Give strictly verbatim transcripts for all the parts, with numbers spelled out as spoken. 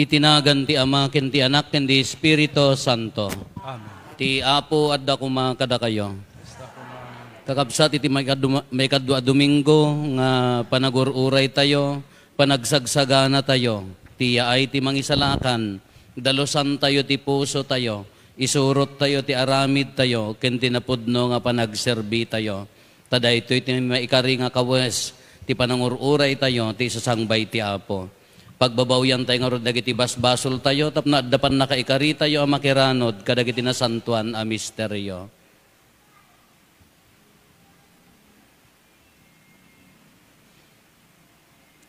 Iti nagan ti Ama, ken ti Anak, ken ti Espiritu Santo. Amen. Ti Apo adda koma kadakayo. Kakabsat, iti maikaduma-, maikadua a Domingo nga panagur-uraytayo, panagsagsaganatayo, ti yaay ti mangisalakan, dalusantayo ti pusotayo, isurottayo ti aramidtayo, ken ti napudno nga panagserbitayo. Ta daytoy ti maikari nga kawes ti panangur-uraytayo ti isasangbay ti Apo. Pagbabawiantayo ngarud dagiti basbasoltayo tapno adda pannakaikaritayo a makiranod kadagiti nasantoan a misterio.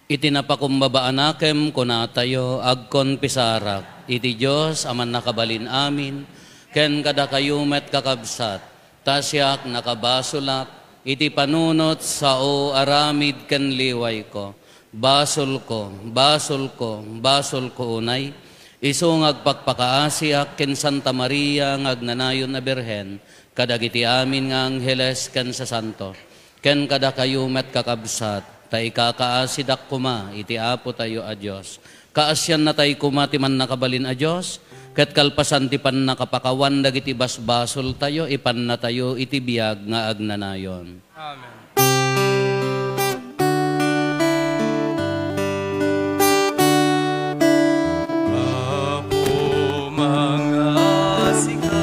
Iti napakumbaba a nakem, kunatayo, agkonfesarak iti Dios a Mannakabalin-amin, ken kadakayo met, kakabsat, ta siak nakabasolak iti panunot, sao, aramid, ken liwayko. Basolko, basolko, basolko unay. Isu nga agpakpakaasiak ken Santa Maria nga agnanayon a Birhen, kadagiti amin nga angheles ken sasanto, ken kadakayo met, kakabsat, ta ikakaasidak koma iti Apotayo a Dios. Kaasiannatayo koma ti Mannakabalin a Dios, ket kalpasan ti pannakapakawan dagiti basbasoltayo, ipannatayo iti biag nga agnanayon. Amen. Apo, mangasika.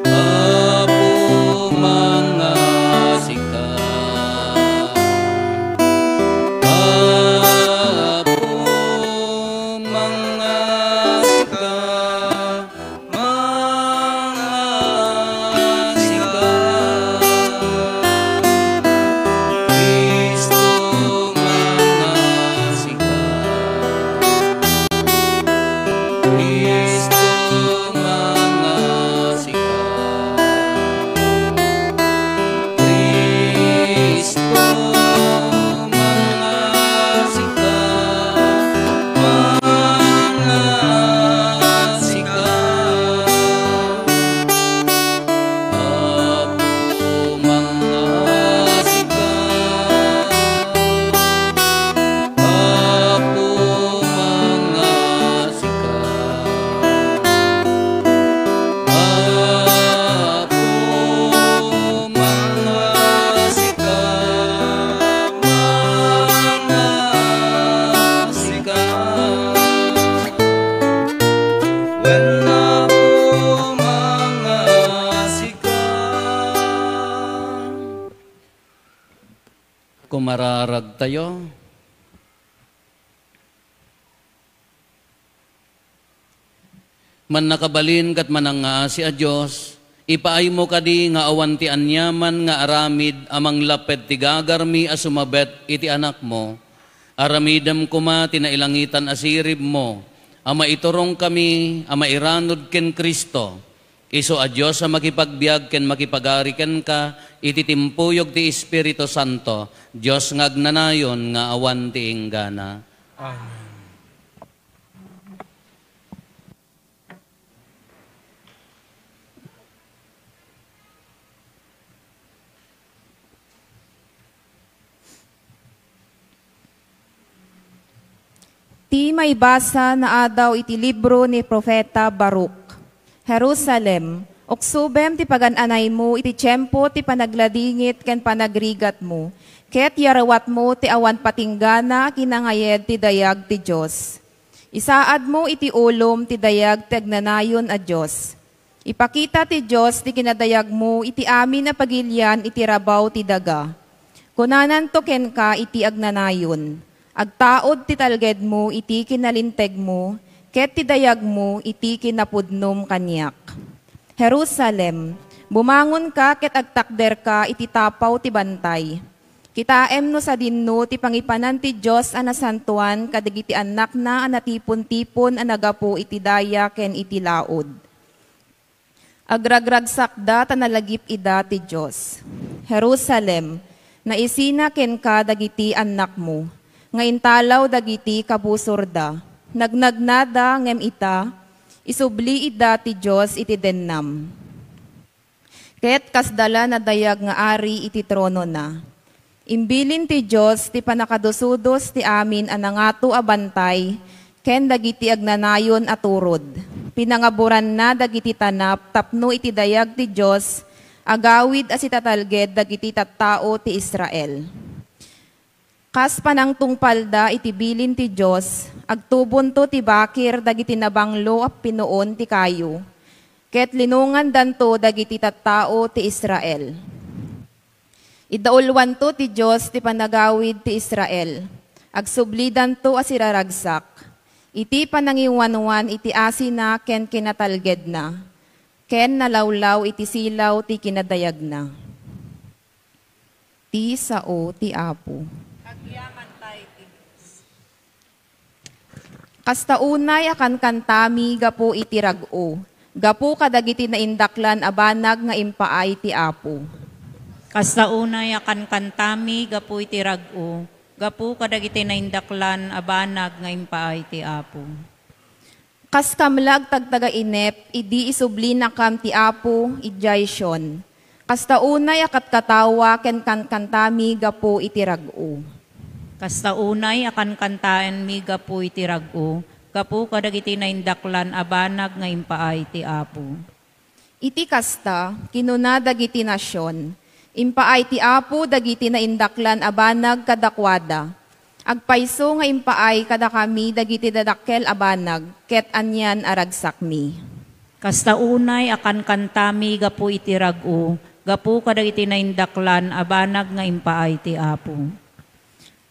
Apo, mangasika. Apo, mangasika. Mangasika. Cristo, mangasika. Cristo, mangasika. Cristo, mangasika. Mangasika. Apo, mangasika. Apo, mangasika. Apo, mangasika. Mangasika. Wen, Apo, mangasika. Kumararagtayo. Mannakabalin ket manangngaasi a Dios, ipaaymo kadi nga awan ti aniaman nga aramid a manglapped ti gagarmi a sumabet iti Anakmo. Aramidem koma ti nailangitan a siribmo a maiturongkami a mairanod ken Cristo. Isu a Dios a makipagbiag ken makipagari kenka iti timpuyog ti Espiritu Santo, Dios nga agnanayon nga awan ti inggana. Amen. Ti maibasa naadaw iti libro ni Profeta Baruch. Jerusalem, uksubem ti pagan-anaymo iti tiempo ti panagladingit ken panagrigatmo, ket yarewatmo ti awan patinggana a kinangayed ti dayag ti Dios. Isaadmo iti ulom ti dayag ti agnanayon a Dios. Ipakita ti Dios ti kinadayagmo iti amin a pagilian iti rabaw ti daga. Kunananto kenka iti agnanayon, "Agtaud ti talgedmo iti kinalintegmo, ket ti dayagmo iti kinapudnom kaniak." Jerusalem, bumangonka ket agtakderka iti tapaw ti bantay. Kitaem no sadinno ti pangipanan ti Dios a nasantoan kadagiti annakna a natipon-tipon a naggapu iti daya ken iti laud. Agragragsakda ta nalagip ida ti Dios. Jerusalem, naisina kenka dagiti annakmo, nga intalaw dagiti kabusorda. Nagnagnada ngem ita, isubli ida ti Dios iti dennam. Ket kasda la nadayag nga ari iti tronona. Imbilin ti Dios ti pannakadusodos ti amin a nangato a bantay ken dagiti agnanayon a turod. Pinangaburanna dagiti tanap tapno iti dayag ti Dios, agawid a sitatalged dagiti tattao ti Israel. Kas panangtungpalda iti bilin ti Dios, agtubonto ti bakir dagiti nabanglo a pinuon ti kayo, ket linongandanto dagiti tattao ti Israel. Idaulwanto ti Dios ti panagawid ti Israel, agsublidanto a siraragsak, iti panangiwanwan iti asina ken kinatalgedna, ken nalawlaw iti silaw ti kinadayagna. Ti sao ti Apo. Agyamankami ti Dios. Kasta unay a kankantami gapu iti rag-o, gapu kadagiti naindaklan a banag nga impaay ti Apo. Kasta unay a kankantami gapu iti rag-o, gapu kadagiti naindaklan a banag nga impaay ti Apo. Kas kamla agtagtagainep idi isublinakam ti Apo idiay Sion. Kasta unay a katkatawa ken kankantami gapu iti rag-o. Kasta unay a kankantaenmi gapu iti rag-o, gapu kadagiti naindaklan a banag nga impaay ti Apo. Iti kasta, kinuna dagiti nasion, "Impaay ti Apo dagiti naindaklan a banag kadakuada. Agpayso nga impaay kadakami dagiti dadakkel a banag, ket anian a ragsakmi." Kasta unay a kankantami gapu iti rag-o, gapu kadagiti naindaklan a banag nga impaay ti Apo.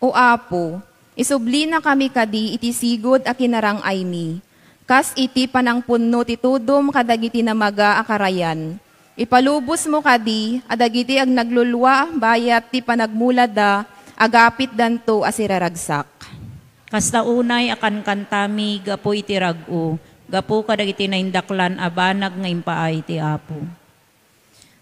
O Apo, isublinakami kadi iti sigud a kinarang-aymi, kas iti panangpunno ti tudom kadagiti namaga a karayan. Ipalubosmo kadi a dagiti agnaglulua bayat ti panagmulada, agapitdanto a siraragsak. Kasta unay a kankantami gapu iti rag-o, gapu kadagiti naindaklan a banag nga impaay ti Apo.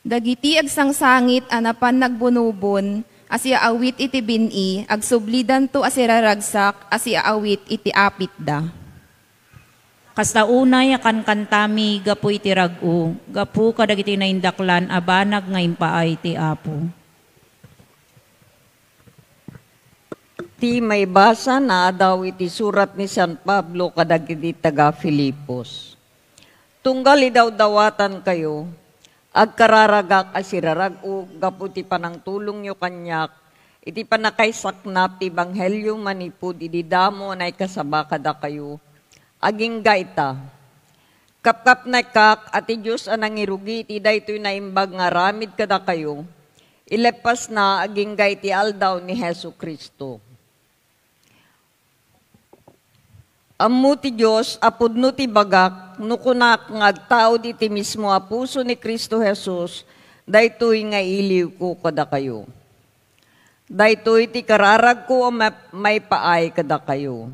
Dagiti agsangsangit a napan nagbunobon a siaawit iti bin-i, agsublidanto a siraragsak a siaawit iti apitda. Kasta unay a kankantami gapu iti rag-o, gapu kadagiti naindaklan a banag nga impaay ti Apo. Ti maibasa naadaw iti surat ni San Pablo kadagiti taga-Filipos. Tunggal idawdawatankayo, agkararagak a sirarag-o gapu ti panangtulongyo kaniak iti pannakaisaknap ti ebanghelio manipud idi damo a naikasaba kadakayo. Agingga ita, kapkapnekak a ti Dios a nangirugi iti daytoy naimbag nga aramid kadakayo, ileppasna agingga iti aldaw ni Jesu-Cristo. Ammo ti Dios a pudno ti bagak no kunak nga agtaud iti mismo a puso ni Cristo Jesus daytoy nga iliwko kadakayo. Daytoy ti kararagko a ma-, maipaay kadakayo.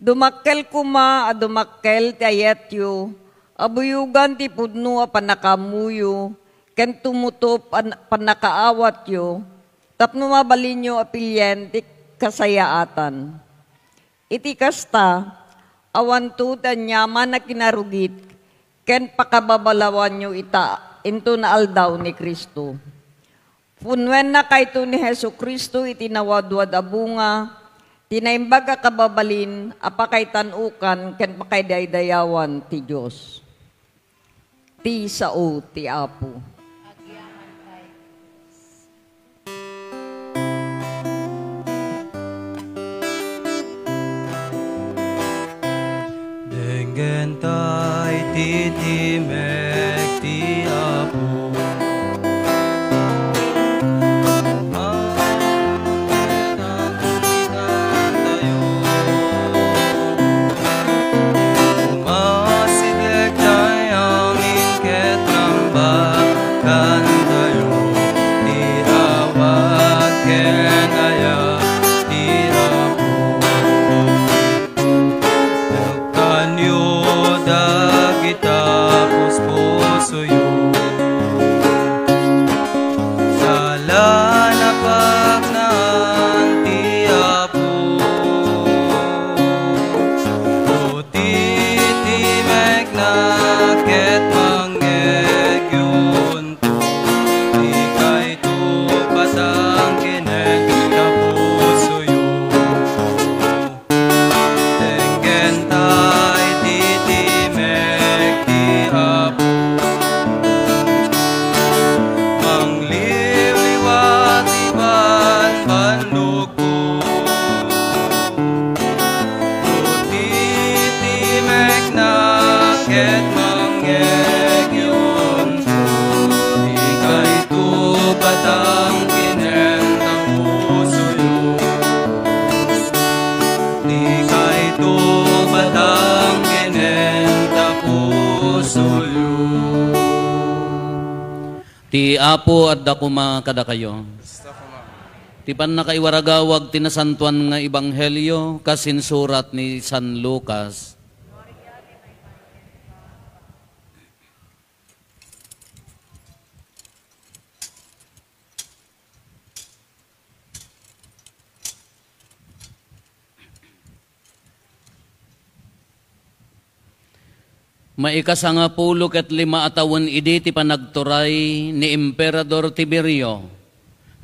Dumakkel koma a dumakkel ti ayatyo a buyogan ti pudno a pannakaammoyo ken tumutop a n-, pannakaawatyo tapno mabalinyo a pilien ti kasayaatan. Iti kasta, awanto ti aniaman a kinarugit ken pakababalawanyo ita inton aldaw ni Cristo. Punnuennakayto ni Jesu-Cristo iti nawadwad a bunga ti naimbag a kababalin a pakaitan-okan ken pakaidaydayawan ti Dios. Ti sao ti Apo. Denggenta iti timek ti Apo. Umasideg tay amin ket nangbakantayo ti awat ken ayat ti Apo. Tekkanyo dagita puspusoyo. Sala napaknaan ti Apo. Ti timekna ket mangngegyo unto, dikayto patang ken Ti Apo adda koma kadakayo. Ti pannakaiwaragawag ti nasantoan nga ebanghelio kas insurat ni San Lucas. Maikasangapulo ket lima a tawen idi ti panagturay ni Emperador Tiberio,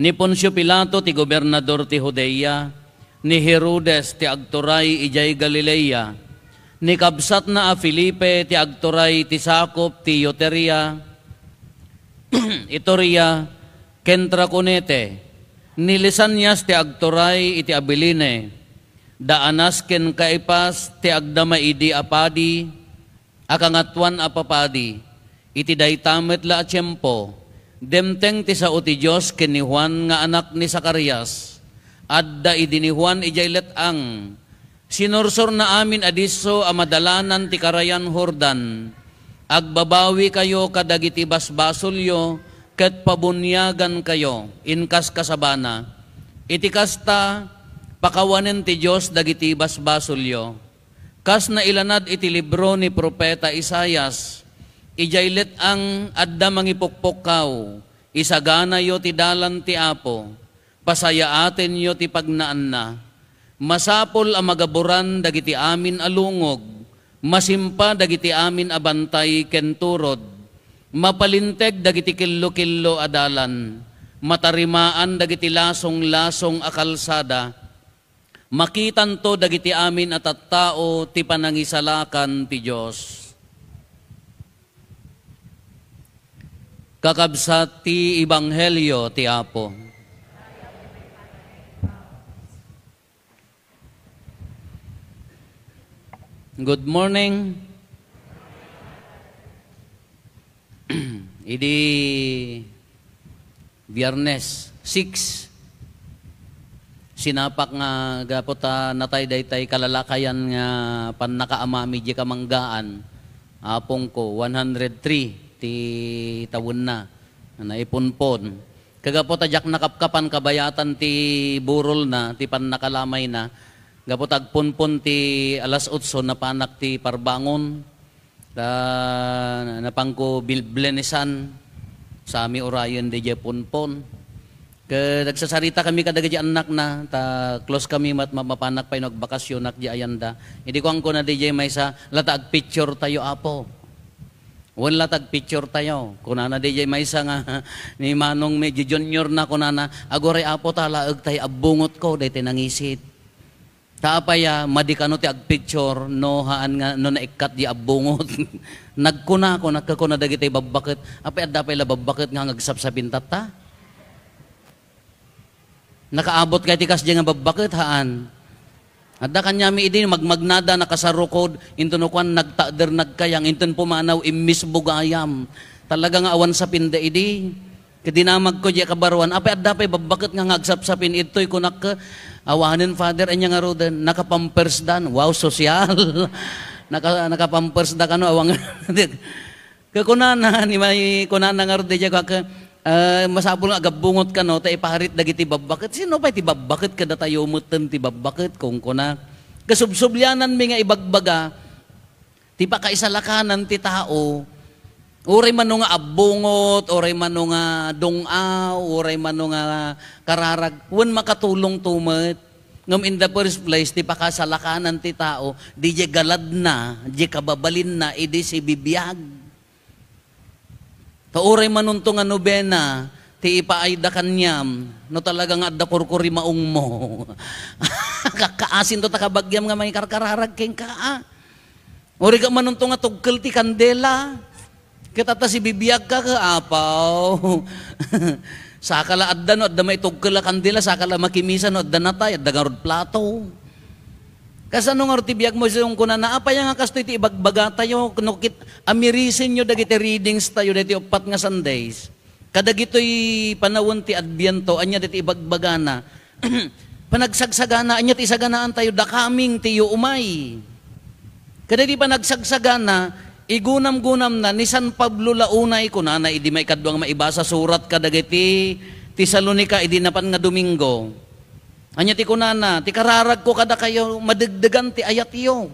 ni Poncio Pilato ti gobernador ti Judea, ni Herodes ti agturay idiay Galilea, ni kabsatna a Felipe ti agturay ti sakup ti Iturea, Iturea, ken Traconite, ni Lisanias ti agturay iti Abilene, da Anas ken Caifas ti agdama idi a padi, a kangatoan a papadi. Iti dayta met la a tiempo, dimteng ti sao ti Dios ken ni Juan nga anak ni Zacarias. Adda idi ni Juan idiay let-ang. Sinursorna amin a disso a madalanan ti karayan Jordan. Agbabawikayo kadagiti basbasolyo ket pabuniagankayo inkas kasabana. Iti kasta, pakawanen ti Dios dagiti basbasolyo. Kas nailanad iti libro ni Profeta Isaias, idiay let-ang adda mangipukpukkaw, isaganayo ti dalan ti Apo, pasayaatenyo ti pagnaanna. Masapul a magaburan dagiti amin a lungog, masimpa dagiti amin a bantay ken turod, mapalinteg dagiti killo-killo a dalan, matarimaan dagiti lasong-lasong a kalsada, makitanto dagiti amin a tattao ti panangisalakan ti Dios. Kakabsat ti ebanghelio ti Apo. Good morning. Idi Biyernes six, sinapak nga gapu ta natay daytay kalalakayan nga pannakaamami di kamanggaan, apongko, one hundred three ti tawenna nga naipunpon. Kagapu ta diak nakapkapan kabayatan ti burolna, ti pannakalamayna, gapu ta agpunpon ti alas otso, napanak ti parbangon. Ta napangko bil-, blenesan, sami urayen daydiay punpon. Ket agsasaritami kadagiti annakna, ta close kami met ma-, mapanak pay no agbakasionak di ayanda. Idi kuanko na daydiay maysa, "La ta agpicture tayo, Apo." "Wen, la ta agpicture tayo." Kunana daydiay maysa nga ni Manong medyo junior na, kunana, "Aguray, Apo, ta laeg tay abbungotko daytoy nangisit." Ta apay a madi kano ti agpicture no haan nga no naikkat di abbungot? Nagkuna, kuna, kuna dagiti babbaket, "Apay adda pay la babbaket nga agsapsapin tatta?" Nakaabot kay ti kasdiay nga babbaket? Haan. Adda kaniami idi magmagnada, nakasarukod, inton no kuan, nagtakder, nagkayang, inton pumanaw, immisbo gayam. Talaga nga awan sapinda idi. Ket dinamagko diay kabaruan, "Apay adda pay babbaket nga, nga agsapsapin?" "Idtoy," kunak, "awanen, Father." "Ania ngaruden?" "Nakapampers dan." Wow, sosyal. Naka-, nakapampers da kano, awan. Kakunana, ni may kunana ngarud diay, kuak, "Eh, masapul nga agabbungot kano, ta iparit dagiti babbaket." Sino pay ti babbaket kadatayo metten ti babbaket, kunkuna. Kasubsubliananmi nga ibagbaga, ti pakaisalakanan ti tao, uray mano nga abbungot, uray mano nga dung-aw, uray mano nga kararag, wen makatulongto met. Ngem in the first place, ti pakasalakanan ti tao, diay galadna, diay kababalinna, idi sibibiag. Ta uray manonto nga nobena, ti ipaayda kaniam, no talaga nga adda kurkurimaongmo. Kakkaasinto ta kabagiam nga mangikarkararag kenka, a. Uray ka manonto nga tugkel ti kandela. Ket ta sibibiagka, ket apaw. Saka la adda no adda maitugkel a kandela, saka la makimisa no adda natay, adda ngarud plato. Kasano ngarud ti biagmo, isu kunana, "Apay nga kastoy ti ibagbagatayo, no ket amirisenyo dagiti readings tayo daytoy uppat nga Sundays? Kadagitoy panawen ti Adbiento, ania daytoy ibagbagana?" Panagsagsagana, ania ti isaganaan tayo? The coming ti Iyo Umay. Kadagiti panagsagsagana, Igunam-gunamna ni San Pablo la unay, kunana idi maikadua nga maibasa surat kadagiti Tesalonica idi napan nga Domingo. Ania ti kunana? "Ti kararagko kadakayo, madegdegan ti ayatyo."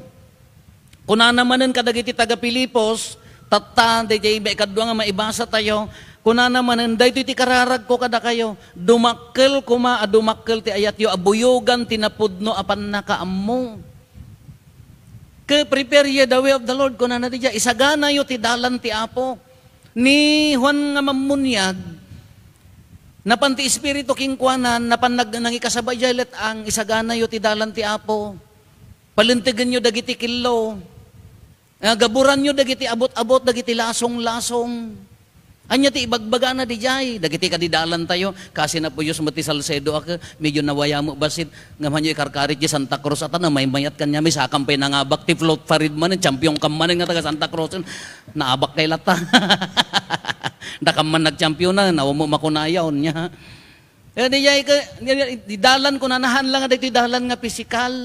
Kunana manen kadagiti taga-Filipos, tatta, daydiay maikadua nga maibasa tayo, kunana manen, "Daytoy ti kararagko kadakayo, dumakkel koma a dumakkel ti ayatyo a buyogan ti napudno a pannakaammo." Ke, "Prepare ye the way of the Lord," kunana daydiay, "isaganayo ti dalan ti Apo." Ni Juan nga Mammuniag, napan ti Espiritu kenkuana, napan nag-, nangikasaba idiay let-ang, "Isaganayo ti dalan ti Apo. Palentegenyo dagiti kello. Ah, gaburanyo dagiti abut-abut, dagiti lasong-lasong." Ania ti ibagbagana didiay? Dagiti kadi dalan tayo, kasi na po Diyos met ti Salcedo, ak, medyo nawayamo basit, nga manyo ikarkarit di Santa Cruz, ata na maymayat kanya, may sakam pay nangabak, ti float parade manen, champion kam manen nga taga Santa Cruz, naabak kay lata. Dakam man nagchampion na, nawa mo makunayaw niya. Eh, di jay ka, di, di dalan ko na, nahan lang nga daytoy dalan nga pisikal.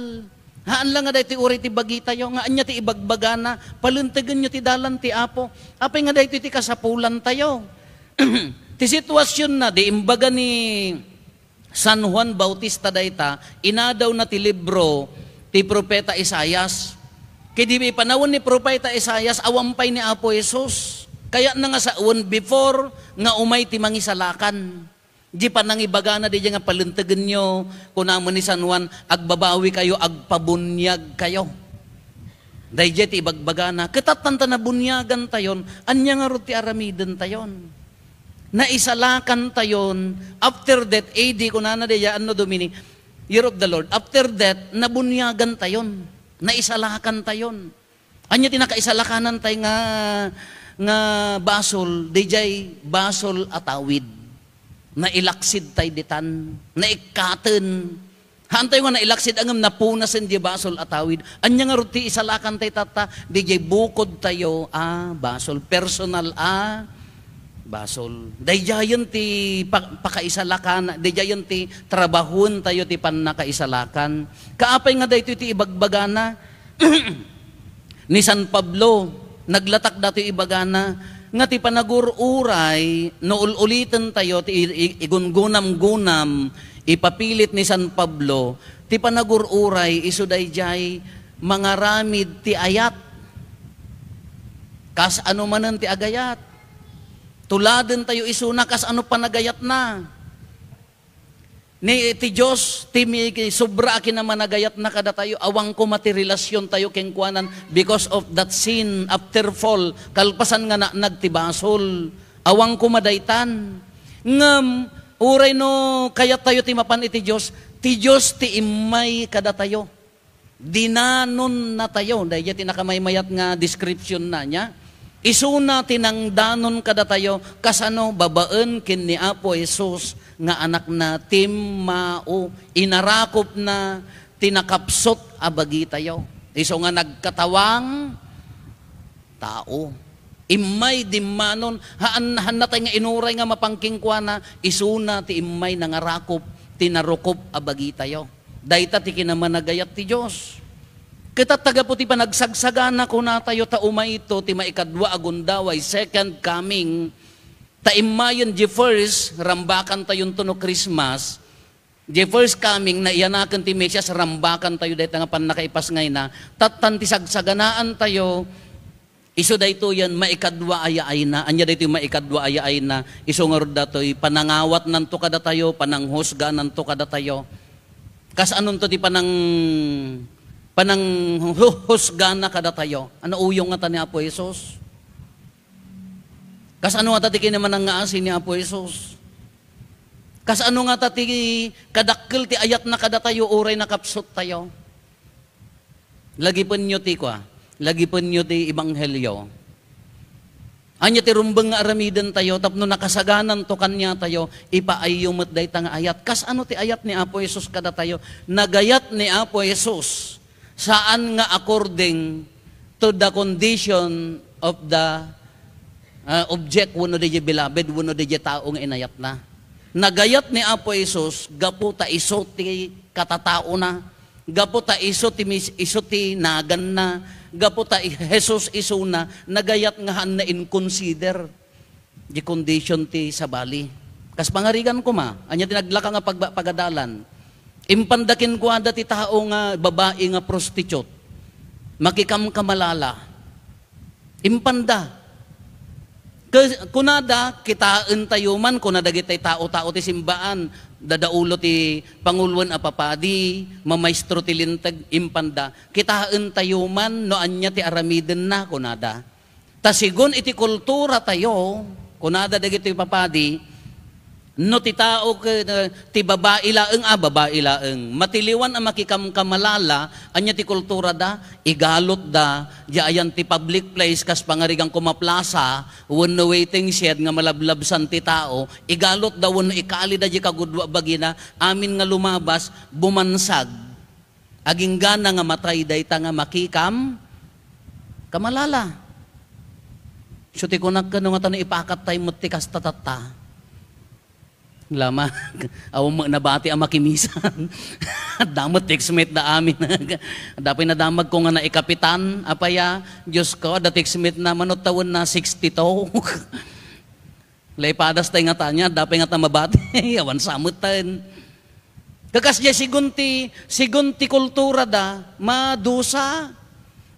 Haan lang nga daytoy uray ti bagitayo, nga ania ti ibagbagana, palentegenyo ti dalan ti Apo. Apay nga daytoy ti kasapulantayo. Ti sitwasyon na, di imbaga ni San Juan Bautista dayta, inadaw na ti libro ti Propeta Isaias. Kay di ipanawen ni Propeta Isaias, awan pay ni Apo Jesus. Kayatna nga sawen before nga umay ti mangisalakan. Di panangibagana, di nga palentegenyo, kuna man ni San Juan, "Agbabawi kayo, agpabuniag kayo." Daydiay ti ibagbagana, ket tattan ta nabuniagan tayon, ania ngarud ti aramiden tayon? Naisalakan tayon, after death, A D, kunana diya, anno Domini, Year of the Lord, after death, nabuniagan tayon, naisalakan tayon. Ania ti nakaisalakanan tay nga, nga basol, didiay basol a tawid. Nailaksid tay ditan, naikkaten. Haantayo nga nailaksid, ngem napunasen di basol a tawid. Ania ngarud ti isalakan tay tatta? Didiay bukod tayo a basol, personal a basol. Daydiayen ti pa-, pakaisalakan, daydiayen ti trabahoen tayo ti pannakaisalakan. Kaapay nga daytoy ti ibagbagana ni San Pablo, naglatak datoy ibagana, nga ti panagur-uray, no ul-uliten tayo, ti i-, i-, igungunam-gunam, ipapilit ni San Pablo, ti panagur-uray, isu daydiay mangaramid ti ayat. Kas ano manen ti agayat? Tuladen tayo isuna, kas ano panagayatna? Ni ti Dios, ti mi-, sobra a kinamanagayatna kadatayo, awan koma ti relasyon tayo kenkuanan because of that sin, after fall, kalpasan nga naanag ti basol. Awan koma daytan. Ngem, uray no kayat tayo ti mapan iti Dios, ti Dios ti immay kadatayo. Dinanon natayo, daydiay ti nakamaymayat nga description na niya. Isuna ti nangdanon kadatayo, kasano babaen ken ni Apo Jesus nga Anakna, timmao, inarakopna ti nakapsut a bagitayo. Isu nga nagkatawang tao. Immay dimmanon, haan, haan natay nga inuray nga mapan kenkuana, isuna ti immay nangarakop ti narukop a bagitayo. Dayta ti kinamanagayat ti Dios. Ket ta gapu ti panagsagsagana, kunatayo, ta umayto ti maikadua a gundaway, second coming, ta immayen di first, rambakan tayonto no Christmas, di first coming, naiyanaken ti Mesias, rambakan tayo dayta nga pannakaipasngayna, tattan ti sagsaganaan tayo, isu daytoyen maikadua a yaayna. Ania daytoy maikadua a yaayna? Isu ngarud datoy panangawatnanto kadatayo, pananghusgananto kadatayo. Kas anonto ti panang-, pananghuhusgana kadatayo? Ano uyong ngata ni Apo Jesus? Kas ano ngata ti kinamanangngaasi ni Apo Jesus? Kas ano ngata ti kadakkel ti ayatna kadatayo uray nakapsut tayo? Lagipenyo ti kua, lagipenyo ti ebanghelio. Ania ti rumbeng nga aramiden tayo tapno nakasagananto kaniatayo, ipaayyo met dayta nga ayat. Kas ano ti ayat ni Apo Jesus kadatayo? Nagayat ni Apo Jesus, saan nga according to the condition of the, ah, object wenno didiay beloved wenno didiay tao nga inayatna. Nagayat ni Apo Jesus gapu ta isu ti katataona. Gapu ta isu ti mis-, isu ti naganna, Gapu ta i-, Jesus isuna, nagayat nga haan na in-consider di condition ti sabali. Kas pangarigan koma, ania ti naglaka nga pagba-, pagadalan? Impanda kenkuada ti tao nga babai nga prostitute. Makikamkamalala. Impanda. Ke-, kunada, "Kitaentayo man," kuna dagiti tao-tao ti simbaan, dadaulo ti panguloen a papadi, mamaestro ti linteg, impanda. "Kitaentayo man no ania ti aramidenna," kunada. Ta sigun iti kulturatayo, kunada dagiti papadi, no ti tao ket, ti babai laeng, a, babai laeng, matiliwan a makikamkamalala, ania ti kulturada? Igalotda, diay ayan ti public place, kas pangarigan koma plaza, wenno waiting shed nga malablabsan ti tao, igalotda wenno ikalida diay kagudua bagina, amin nga lumabas, bumansag. Aginggana nga matay dayta nga makikam-, kamalala. So, ti kunak kano nga ta no ipakattayo met ti kasta tatta. Lama, awan met nabati a makimisan. Adda met ti exmate da amin. Adda pay nadamagko nga naikapitan. Apay a, Diyos ko, adda ti exmate na, mano tawenna, sixty-two. Laipadas tay ngata ania, adda pay ngata mabati. Awan sa metten. Kakas diay sigun ti, sigun ti kulturada, madusa.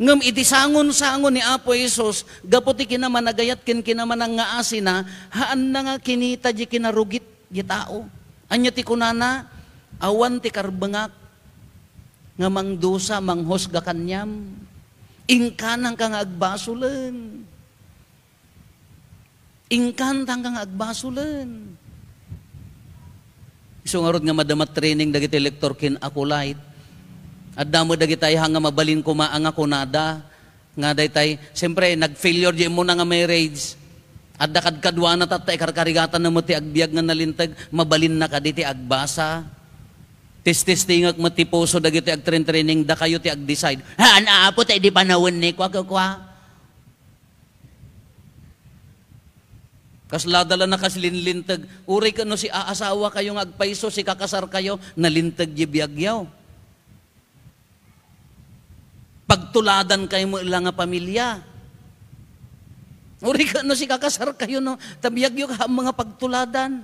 Ngem idi sangon-sango ni Apo Jesus, gapu ti kinamanagayat ken kinamanangngaasina, haanna nga kinita diay kinarugit diay tao. Ania ti kunana? "Awan ti karbengak nga mangdusa, manghusga kaniam. Inkananka nga agbasolen." Inkananka nga agbasolen. Isu ngarud nga madama training dagiti lector ken acolyte. Adda met dagiti ayha nga mabalin koma nga kunada nga daytay, siyempre, nag-failure di immuna nga marriage. Adda kadkaduana tatta, ikarkarigatanna met ti agbiag nga nalinteg, mabalinna kadi ti agbasa. Testestingek met ti puso dagiti agtrain-training, dakayo ti agdecide. "Haan, Apo, ta idi panawen ni kua, kua, kua." Kasla dala na kas linlinteg. Uray ket no si aasawa kayo nga agpayso, si kakasar kayo, nalinteg di biagyo. Pagtuladan kayo mo ila nga pamilya. Uray ket no si kakasar kayo, no, ta biagyo ka mga pagtuladan.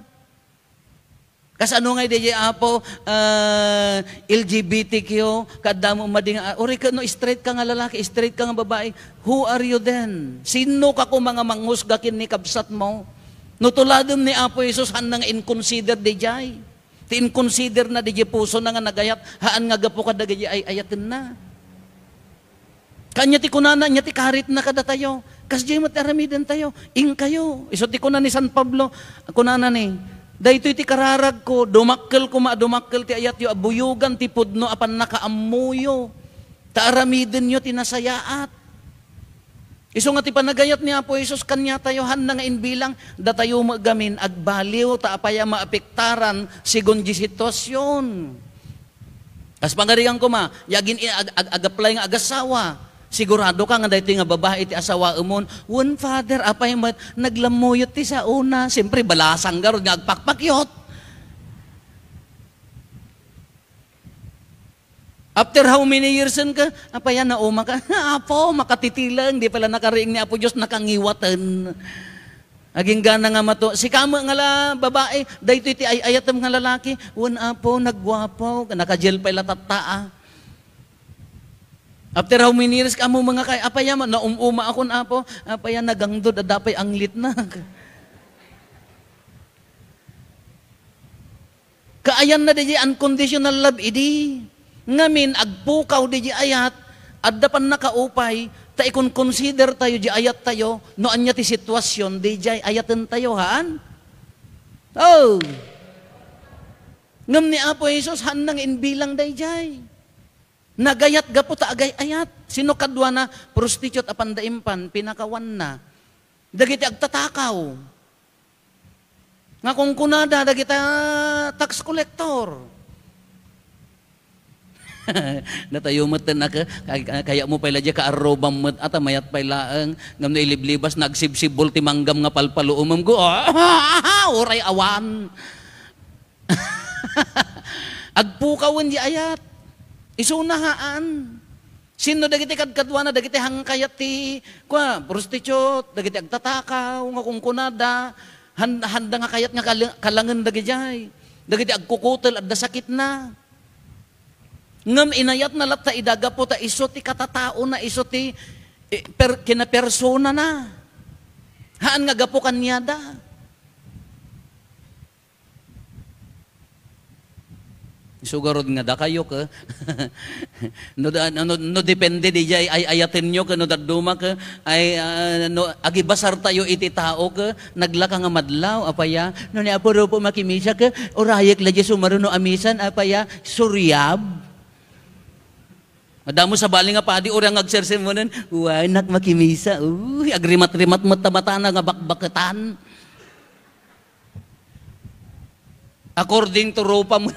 Kasano nga idi, Apo, ah, L G B T Q, kaadda mo madi nga, ah, uray ket no straight ka nga lalaki, straight ka nga babae, who are you then? Sino ka koma nga manghusga ken ni kabsatmo? No tuladem ni Apo Jesus, haanna nga inconsider diay. Ti inconsider na diay pusona nga nagayat, haan nga gapu kadagiti ay-ayatenna. Kanya ti kunana, anya ti karitna kadatayo. Kasdiay met ti aramidentayo. Inkayo. Isu ti kuna ni San Pablo, kunana ni, "Daytoy ti kararagko, dumakkel koma a dumakkel ti ayatyo a buyogan ti pudno a pannakaammoyo. Ta aramidenyo ti nasayaat." Isu nga ti panagayat ni Apo Jesus kaniatayo, haanna nga inbilang, datayo met gamin agbaliw, ta apay a maapektaran segun di situasion. Kas pangarigan koma, ya agin-, ag-, ag-, ag-apply nga agasawa, sigurado ka nga daytoy nga babae ti asawaemon. Wen, Father, apay met, naglammuyot ti saona. Siyempre, balasang garud nga agpakpakyot. After how many years ka? Apay a, nauma ka? Apo, makatitileng, di pala nakariing ni Apo Dios, nakangiwaten. Aginggana nga mato, sika met nga la-, babae, daytoy ti ay-ayatem nga lalaki, wen, Apo, nagguapo, naka-gel pay la tatta, a. After how many years ka mo mga kay, apay a, naum-uma akon, Apo, apay a, nagangdod, adda pay anglitna. Kaayanna diay unconditional love idi. Ngamin, agpukaw diay ayat, adda pannakaupay, ta ikonkonsider tayo diay ayat tayo, no anya ti situasion, diay ayaten tayo, haan? Oh! Ngem ni Apo Jesus, haanna nga inbilang daydiay. Nagayat gapu ta agay-ayat. Sino kaduana? Prostitute a panda impan, pinakawanna. Dagiti agtatakaw. Nga kunkunada dagita tax collector. Natayo met ten naka-, kay-, kaya mo pay la diay kaarrobam met, ata mayat pay laeng, ngem no iliblibas na agsibsibol ti manggam nga palpaluomem ko, ah, uray awan. Agpukawen di ayat. Isuna haan. Sinno dagiti kadkaduana, dagiti hangkayat ti, kua, prostitute, dagiti agtatakaw, nga kunkunada, han-, handa nga kayat nga kal-, kalangen dagidiay, dagiti agkukutel, adda sakitna. Ngem inayatna latta ida gapu ta isu ti katataona, isu ti, eh, per-, kinapersonana. Haan nga gapu kaniada. Isu garud nga dakayo ke. No da-, no, no depende diay ay-ayatenyo ke no dadduma ke, ay, ah, no agibasartayo iti tao ke, naglaka nga madlaw, apay a? No ni Apo Rufo makimisa ke, urayek la diay sumaruno a misan, apay a? Suriab? Madamo sabali nga padi, uray nga agsersermonen, "Uy, nak makimisa, uy, agrimat-rimat met ta matana nga bakbaketan." According to rupa mo.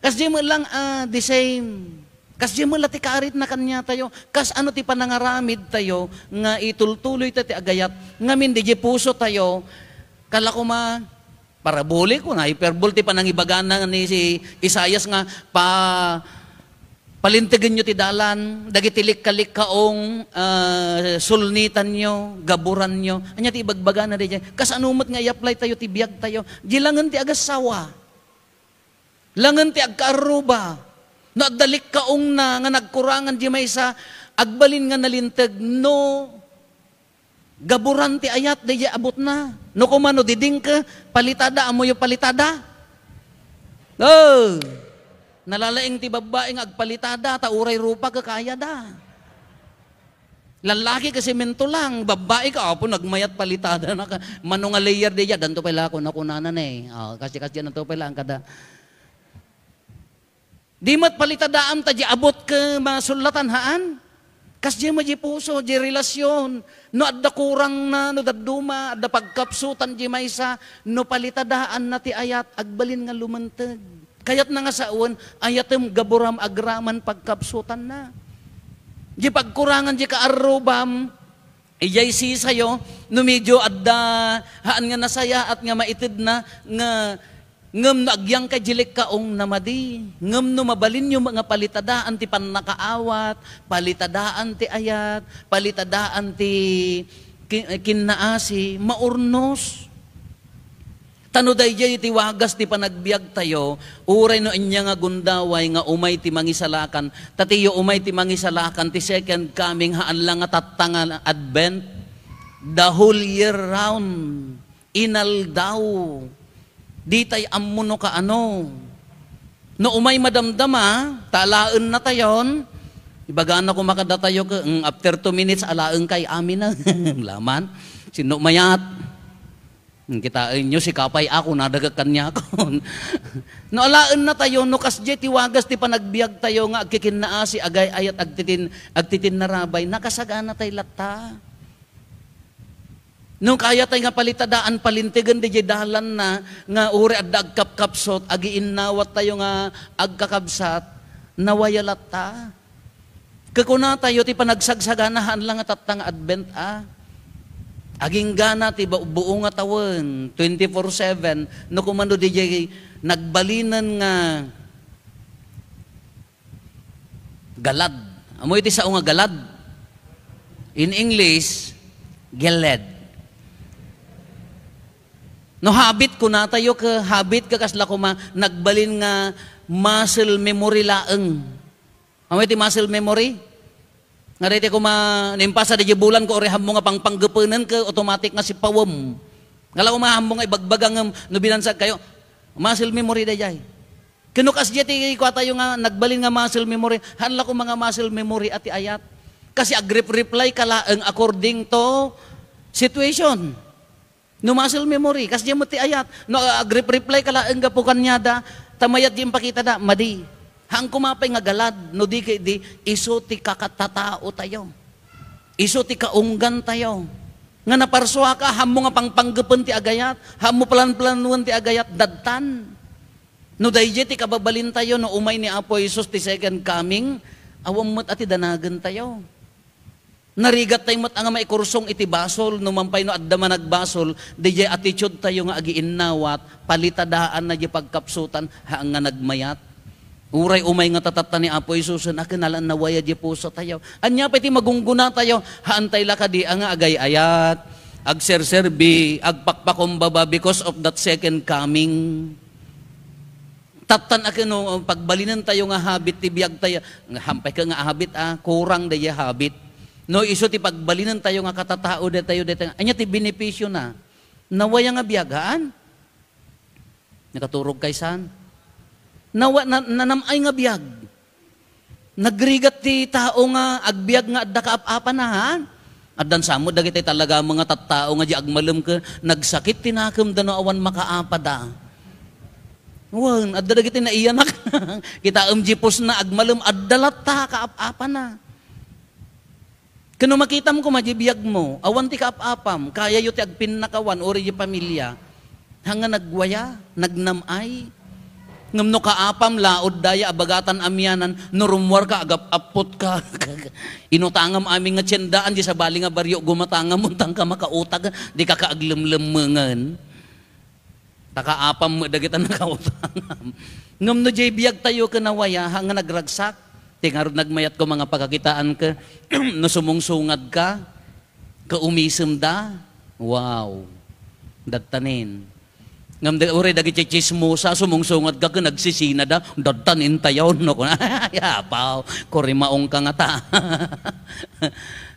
Kasdiay met lang, ah, the same. Kasdiay met la ti kaaritna kaniatayo. Kasano ti panangaramidtayo nga itultuloyta ti agayat ngamin diay pusotayo? Kala koma, parabole, kuna, hyperbole ti panangibagana ni si Isaias nga pa-, palintegenyo ti dalan, dagiti likkalikkaong, ah, sulnitanyo, gaburanyo. Ania ti ibagbagana diay? Kasano met nga i-apply tayo ti biagtayo? Di langen ti agassawa. Langen ti agkaarruba. No adda likkaongna nga nagkurangan di maysa, agbalin nga nalinteg no gaburan ti ayat daydiay abutna. No kumano didingke, palitada, ammoyo palitada? Oh! Nalalaing ti babbai nga agpalitada, ta uray rupa kakayada. Lallaki ka semento lang, babbai ka, apo, nagmayat palitada na ka. Mano nga layer daydiay, danto pay la ako nakunana ne. Oh, kasi, kasi danto pay la ang kada. Di met palitadaam ta di abut ken masullatan, haan? Kasdiay met di puso, di relasyon. No adda kurangna, no dadduma, adda pagkapsutan di maysa, no palitadaanna ti ayat, agbalin nga lumanteg. Kayatna nga sawen, ayatem gaburam agraman pagkapsutanna. Di pagkurangan di kaarrubam, Idiay sisayo, no medio adda, haan nga nasayaat nga maitedna, nga, ngem no agyangkay di likkaong na madi, ngem no mabalinyo nga palitadaan ti pannakaawat, palitadaan ti ayat, palitadaan ti ki-, kinnaasi, maurnos. Ta no daydiay ti wagas ti panagbiagtayo, uray no ania nga gundaway nga umay ti Mangisalakan, ta ti umay ti Mangisalakan, ti second coming, haan la nga tatta nga Advent, the whole year round, inaldaw. Ditay ammo no kaano. No umay madamdama, ta alaennatayon, ibagana koma kadatayo ke, "Mm, after two minutes, alaenkay amin na." Laman, sinno mayat? Hmm, kitaenyo, sika pay ako, nadagek kaniakon. No alaennatayo, no kasdiay ti wagas ti panagbiagtayo nga agkikinnaasi, agay-ayat, agtitin-, agtitinnarabay, nakasaganatay latta. No kayatay nga palitadaan, palintegen diay dalanna nga uray adda agkapkapsut, agiinnawattayo nga agkakabsat, nawaya latta. Kakunatayo ti panagsagsagana, haan la nga tatta nga Advent, a. Aginggana ti ba-, buo nga tawen, twenty-four seven, no kumano diay nagbalinen nga galad. Ammo iti sao nga galad? In English, gelled. No habit, kunatayo ke, habit ke kasla koma, nagbalin nga muscle memory laeng. Ammo iti muscle memory? Nga daytoy koma, no impasa daydiay bulan ko, uray hammo nga pangpanggepenen ke, automatic nga sipawem. Ngala koma hammo nga ibagbaga ngem, no binansag kayo, muscle memory daydiay. Ken no kasdiay ti kuatayo nga nagbalin nga muscle memory, haan la koma nga muscle memory a ti ayat. Kasi agrep-reply ka laeng according to situation. No muscle memory, kasdiay met ti ayat. No, ah, agrep-reply ka laeng gapu kaniada, ta mayat di impakitada, madi. Haan koma pay nga galad, no di ket di, isu ti kakatataotayo. Isu ti kaunggantayo. Nga naparsuaka, hammo nga pangpanggepen ti agayat, hammo planplanuan ti agayat, dadtan. No daydiay ti kababalintayo, no umay ni Apo Jesus ti second coming, awan met a ti danagentayo. Narigattay met a nga maikursong iti basol, no mampay no adda managbasol, daydiay attitude tayo nga agiinnawat, palitadaanna di pagkapsutan, haan nga nagmayat. Uray umay nga tatatta ni Apo Jesusen, a kinalaanna waya di pusotayo. Ania pay ti magungguna tayo? Haantay la kadi a nga agay-ayat, agserserbi, agpakpakumbaba because of that second coming. Tattan a ken no, pagbalinen tayo nga habit ti biag tayo, nga hampay ka nga habit, ah, kurang daydiay habit. No, isu ti pagbalinen tayo nga katatao detayo, detayo. Ania ti benepisio na? Nawaya nga biagaan? Nakaturog kay saan? Nawa-, na-, nanam-ay nga biag. Nagrigat ti tao nga agbiag nga adda kaap-apana, ha? Addan sa met dagiti talaga nga tattao nga di agmalem ken nagsakit ti nakemda no awan makaapada. Wen, adda dagiti naiyanak. Kitaem di pusna, agmalem, adda latta kaap-apana. Ken no makitam koma di biagmo, awan ti kaap-apam, kayayo ti agpinnakawan, uray di pamilia. Haan nga nagwaya, nagnam-ay. Ngem no kaapam, laod daya, abagatan amianan, no rummuarka, agap-appotka. Inutangam amin nga tiendaan, di sabali nga barrio, gumatangam, untangka makautag, dika ka aglemlemmengen. Ta kaapam met dagita nakautangam. Ngem no diay biag tayo ken nawaya, haan nga nagragsak. Ti ngarud nagmayat ko mga pagkakitaan ken no sumungsungad ka, kaumisem da. Wow. Dadtanin. Ngem da, uray dagiti tsismosa, sumungsungad ka ken nagsisina da, dadtanin tayo, no? Yapaw, kurimaong ka nga ta.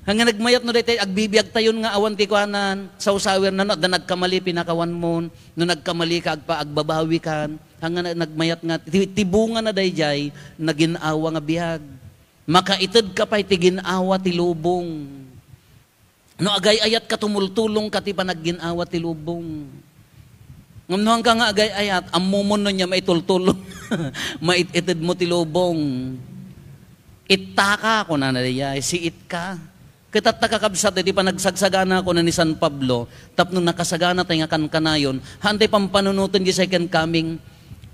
Hanggang nagmayat no daytoy, agbibiag tayon nga awan ti kuanan, sawsawer na no, adda nagkamali, pinakawan mon. No nagkamali ka, agpa-, agbabawi kan. Haan nga na-, nagmayat nga, ti, ti bunga na daydiay, nagin-awa nga biag. Makaited ka pay ti gin-awa ti lubong. No agay-ayat ka, tumultulong ka ti panaggin-awa ti lubong. Ngem no haan ka nga agay-ayat, ammomon no nia maitultulong. Mait-ited mo ti lubong. Ittaka, kunana daydiay, siitka. Ket tatta, kakabsat, iti panagsagsagana, kuna ni San Pablo, tapno nakasaganatay nga kankanayon, haantay pampanunoten di second coming.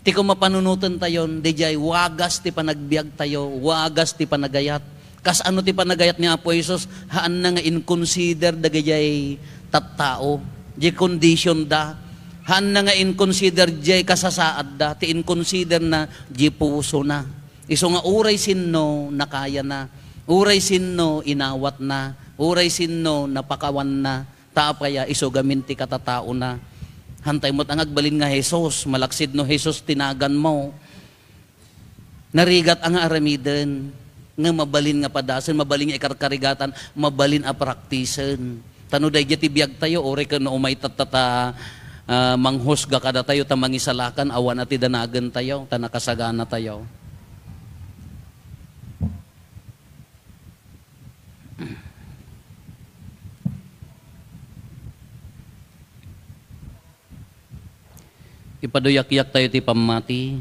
Ti koma panunoten tayon, daydiay wagas ti panagbiag tayo, wagas ti panagayat. Kasano ti panagayat ni Apo Jesus? Haanna nga in-consider dagijay tattao, di condition da. Haanna nga in-consider jay kasasaad da, ti in-consider na di puso na. Isu nga uray sinno nakayana, uray sinno inawatna, uray sinno napakawanna, ta apay a isu gamin ti katataona. Haantay met nga agbalin nga Jesus, malaksid no Jesus ti naganmo. Narigat a nga aramiden, nga mabalin nga padasen, mabalin nga ikarkarigatan, mabalin a praktisen. Ta no daydiay ti biag tayo, uray ken no umay tatta ta, ah, manghusga kadatayo ta mangisalakan, awan a ti danagen tayo, ta nakasagana tayo. Ipaduyakyak tayo ti pammati.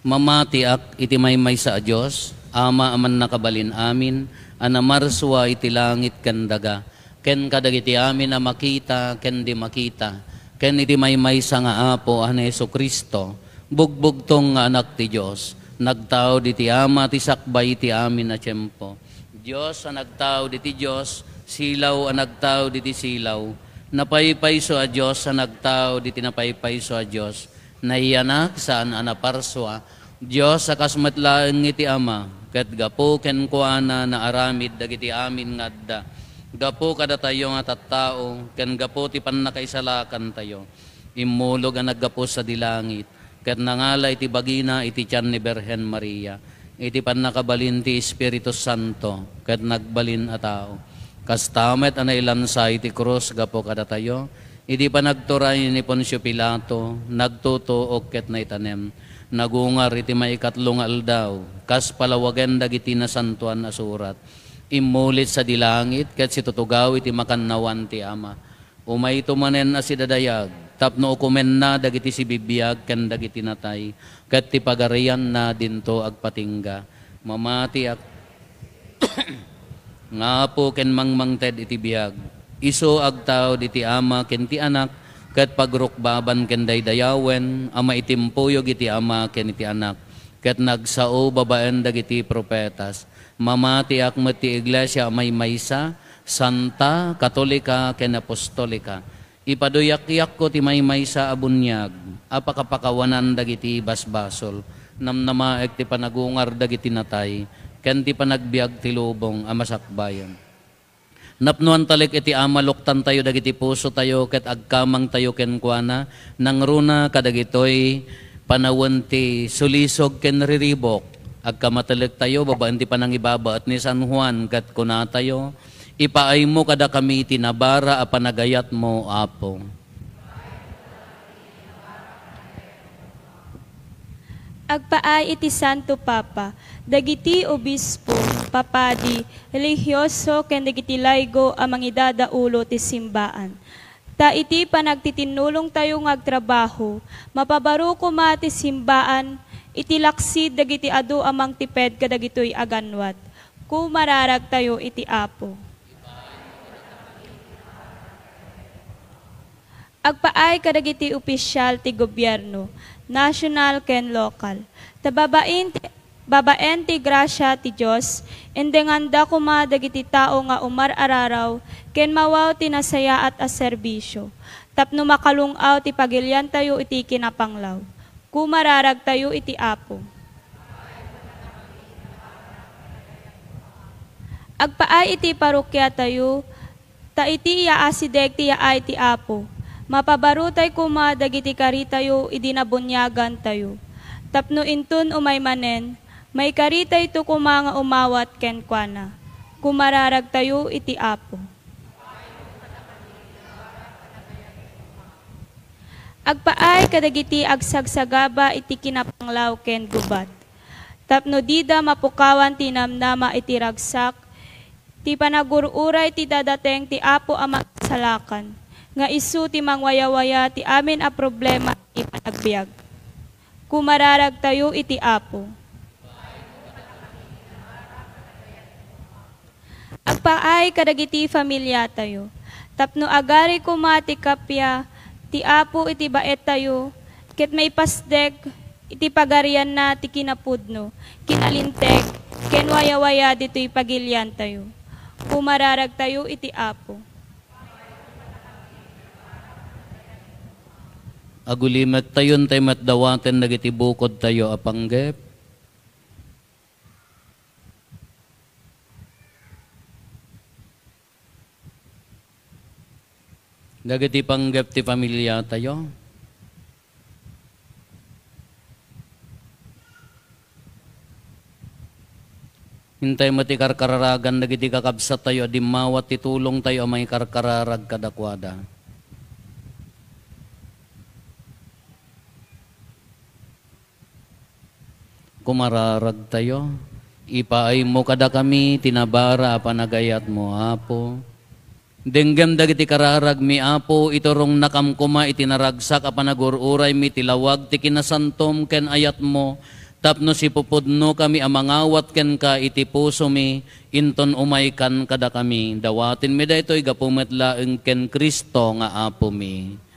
Mamatiak iti maymaysa a Dios, Ama a mannakabalin amin, a namarsua iti langit ken daga, ken kadagiti amin a makita ken di makita, ken iti maymaysa nga Apo a ni Jesu-Cristo, bugbugtong nga Anak ti Dios, nagtaud iti Ama ti sakbay iti amin a tiempo. Dios a nagtaud iti Dios, silaw a nagtaud iti silaw, napaypayso a Dios a nagtaud iti napaypayso a Dios, naiyanak saan a naparsua, Dios a kas met laeng iti Ama, ket gapu kenkuana naaramid dagiti amin nga adda. Gapu kadatayo nga tattao, ken gapu ti pannakaisalakantayo, immulog a naggapu sadi langit, ket nangala iti bagina iti tian ni Birhen Maria, iti pannakabalin ti Espiritu Santo, ket nagbalin a tao. Kasta met a nailansa iti krus gapu kadatayo, iti panagturay ni Poncio Pilato, nagtutuok ket naitanem. Nagungar iti maikatlo nga aldaw, kas palawagen dagiti Nasantoan a Surat. Immulit sadi langit, ket situtugaw iti makannawan ti Ama. Umayto manen a sidadayag, tapno ukomenna dagiti sibibiag ken dagiti natay, ket ti pagarianna dinto agpatingga. Mamatiak nga Apo ken mangmangted iti biag. Isu agtaud iti Ama ken ti Anak, ket pagrukbaban ken daydayawen a maitimpuyog iti Ama ken iti Anak, ket nagsao babaen dagiti profetas. Mamatiak met ti iglesia a maymaysa, santa, katolika, ken apostolika. Ipaduyakyak ko ti maymaysa a buniag a pakapakawanan dagiti basbasol. Namnamaek ti panagungar dagiti natay, ken ti panagbiag ti lubong a masakbayan. Napnuan talek iti amaluktantayo dagiti pusotayo ket agkamangtayo kenkuana, nangruna kadagitoy panawen ti sulisog ken riribuk. Agkamatelektayo babaen ti panangibabaet ni San Juan ket kunatayo, "Ipaaymo kadakami ti nabara a panagayatmo, Apo." Agpaay iti Santo Papa, dagiti obispo, papadi, relihioso, ken dagiti laygo a mangidadaulo ti simbaan. Ta iti panagtitinnulongtayo nga agtrabaho, mapabaro koma ti simbaan iti laksid dagiti adu a mangtiped kadagitoy a ganwat. Kumararagtayo iti Apo. Agpaay kadagiti opisyal ti gobierno, nasional ken lokal, ta babaen ti, babaen ti grasia ti Dios, indenganda koma dagiti tao nga umar-araraw ken mawaw ti nasayaat a serbisio, tapno makalung-aw ti pagiliantayo iti kinapanglaw. Kumararagtayo iti Apo. Agpaay iti parokiatayo, ta iti yaasideg ti yaay ti Apo, mapabarutay koma dagiti karitayo idi nabuniagantayo, tapno inton umay manen, maikaritayto koma nga umawat kenkuana. Kumararagtayo iti Apo. Agpaay kadagiti agsagsagaba iti kinapanglaw ken gubat, tapno dida mapukawan ti namnama iti ragsak ti panagur-uray ti dadateng ti Apo a Makisalakan, nga isu ti mangwayawaya ti amin a problema ti panagbiag. Kumararagtayo iti Apo. Agpaay kadagiti familiatayo, tapno agari koma ti kappia ti Apo iti baettayo, ket maipasdek iti pagarianna ti kinapudno, kinalinteg, ken wayawaya ditoy pagiliantayo. Kumararagtayo iti Apo. Agulimektayon tay met dawaten dagiti bukodtayo a panggep. Dagiti panggep ti familiatayo. Intay met ti karkararagan dagiti kakabsattayo a dimmawat ti tulongtayo a mangikarkararag kadakuada. Kumararagtayo. Ipaaymo kadakami ti nabara a panagayatmo, Apo. Denggem dagiti kararagmi, Apo, iturongnakam koma iti naragsak a panagur-uraymi ti lawag ti kinasantom ken ayatmo, tapno sipupudnokami a mangawat kenka iti pusomi, inton umaykan kadakami. Dawatenmi daytoy gapu met laeng ken Cristo nga Apomi.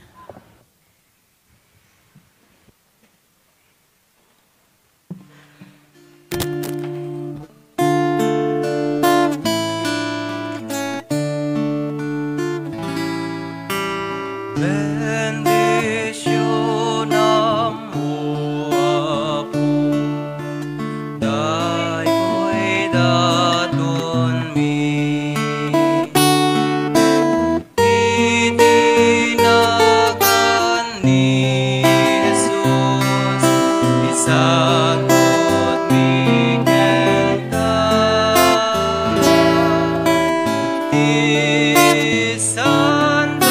Bendisyonam, O Apo, daytoy datonmi. Iti nagan ni Jesus, isagutmi kenka ti sandami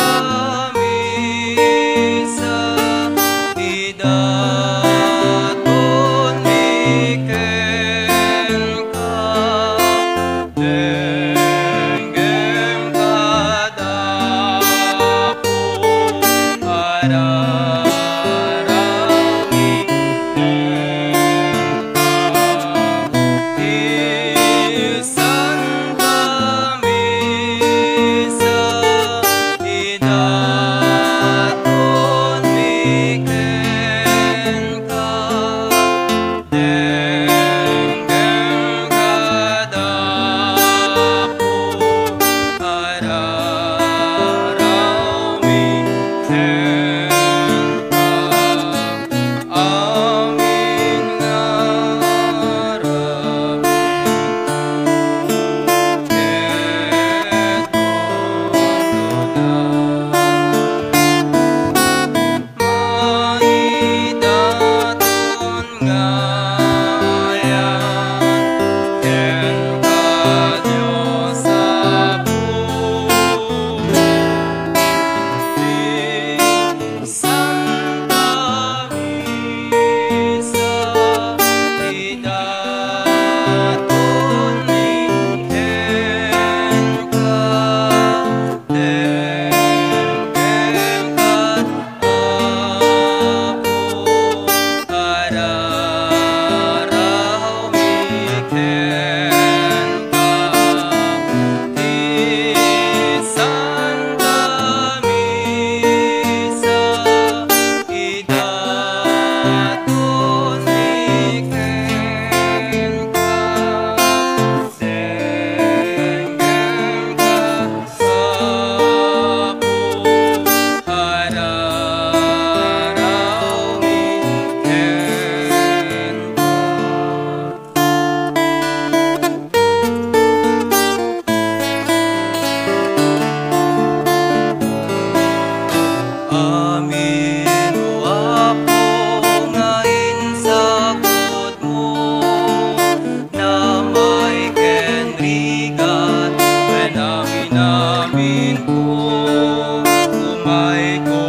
Umayko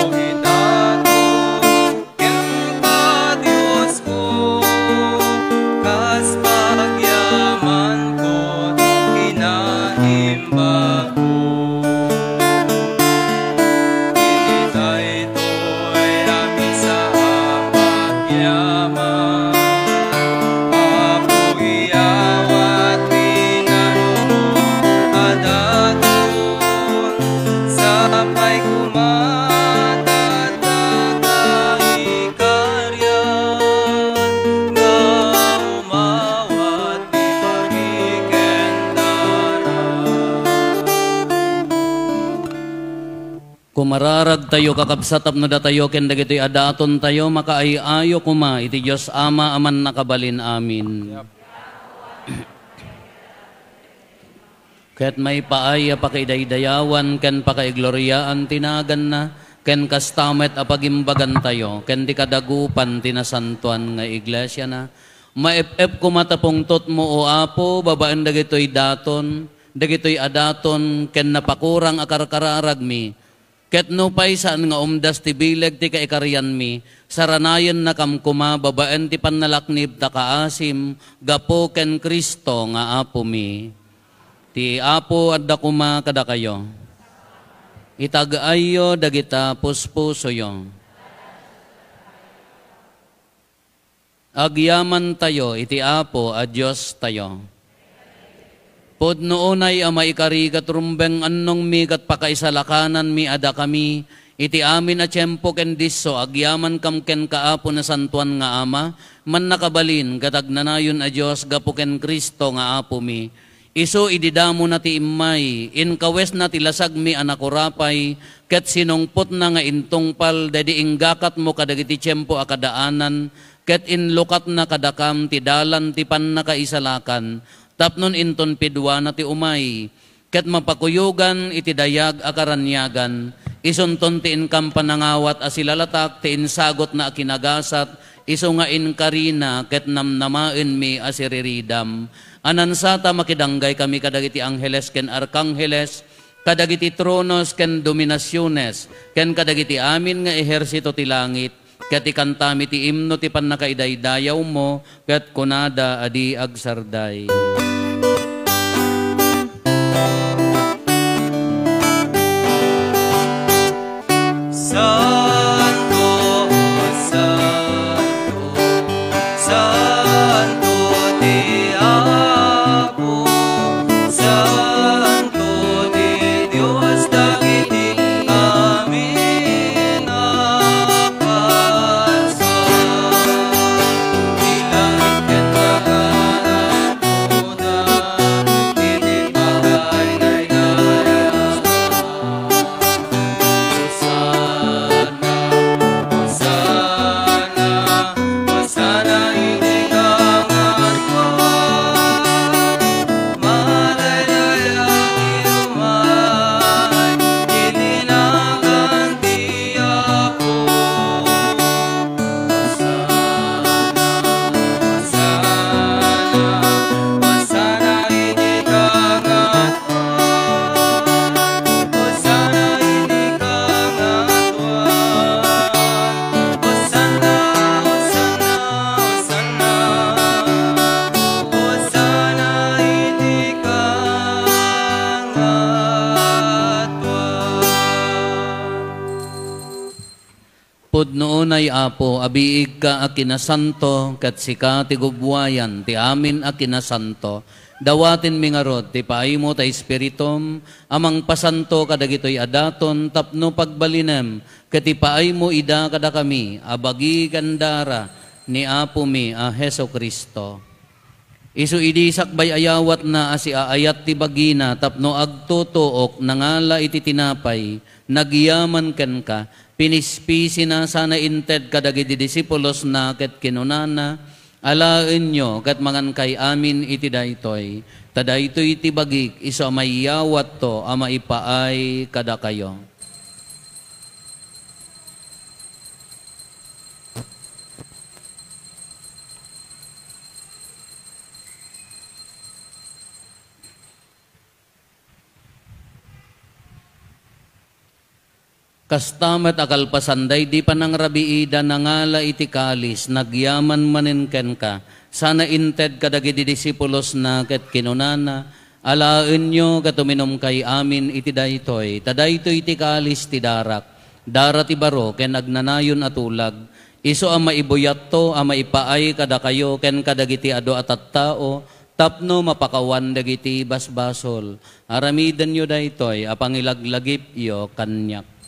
ita, kenka, Diosko, kas pagyamanko, kinaimbagko. Iti daytoy a misa a pagyaman, Apo, iyawatmi nano a daton, sapay koma ta dagiti kariat nga umawat ti pagikendara. Kumararagtayo, kakabsat, tapno datayo ken dagitoy a datontayo makaay-ayo koma iti Dios Ama a Mannakabalin-amin. Ket maipaay a pakaidaydayawan ken pakaigloriaan ti naganna, ken kasta met a pagimbagantayo ken ti kadagupan ti nasantoan nga iglesiana. Maep-ep koma ta pungtotmo, O Apo, babaen dagitoy daton, dagitoy a daton ken napakurang a karkararagmi, ket nupay saan nga umdas ti bileg ti kaikarianmi, saranayennakam koma babaen ti pannalaknib ta kaasim gapu ken Cristo nga Apomi. Ti Apo adda koma kadakayo. Itag-ayyo dagita puspusoyo. Agyamantayo iti Apo a Diostayo. Pudno unay a maikari ket rumbeng annongmi ket pakaisalakananmi a dakami iti amin a tiempo ken disso agyamankam kenka, Apo, Nasantoan nga Ama, Mannakabalin ket Agnanayon a Dios, gapu ken Cristo nga Apomi. Isu idi damona ti immay, inkawesna ti lasagmi a nakurapay, ket sinungpotna nga intungpal daydi inggakatmo kadagiti tiempo a kadaanan, ket inlukatna kadakam ti dalan ti pannakaisalakan, tapno inton piduana ti umay, ket mapakuyogan iti dayag a karaniagan, isunton ti inkam panangawat a silalatak ti insagutna a kinagasat, isu nga inkarina ket namnamaenmi a siriridam. Anansata, makidanggay kami kadagiti angheles ken arkangheles, kadagiti tronos ken dominasiones, ken kadagiti amin nga ehersito ti langit, ket ikantami ti imno ti pannakaidaydayawmo, ket kunada a di agsarday. Santo, santo, santo ti Apo, santo ti Dios dagiti amin a bansa. Ti langit ken daga nagkuda iti pagaynayrayat. Hosanna, Hosanna, Hosanna iti kangatoan. Madaydayaw ti umay iti nagan ti Apo. Hosanna, Hosanna, Hosanna iti kangatoan. Hosanna iti kangatoan. Hosanna, Hosanna, Hosanna. Hosanna iti kangatoan. Pudno unay, Apo, a biigka a kinasanto, ket sika ti gubbuayan ti amin a kinasanto. Dawatenmi ngarud ti paaymo ta Espiritum a mangpasanto kadagitoy a daton tapno pagbalinem ket ipaaymo ida kadakami a bagi ken dara ni Apomi a Jesu-Cristo. Isu idi sakbay ayawatna a siaayat ti bagina tapno agtutuok, nangala iti tinapay, nagyaman kenka, pinispisina sana inted kadagiti disipulosna ket kinunana, "Alaenyo ket mangankay amin iti daytoy, ta daytoy ti bagik isu a maiyawatto a maipaay kadakayo." Kasta met a kalpasan daydi panangrabiida, nangala iti kalis, nagyaman manen kenka, sana inted kadagiti disipulosna ket kinunana, "Alaenyo ket uminumkay amin iti daytoy, ta daytoy ti kalis ti darak, dara ti baro ken agnanayon a tulag, isu a maibuyatto a maipaay kadakayo ken kadagiti adu a tattao tapno mapakawan dagiti basbasol. Aramidenyo daytoy a pangilaglagipyo kaniak."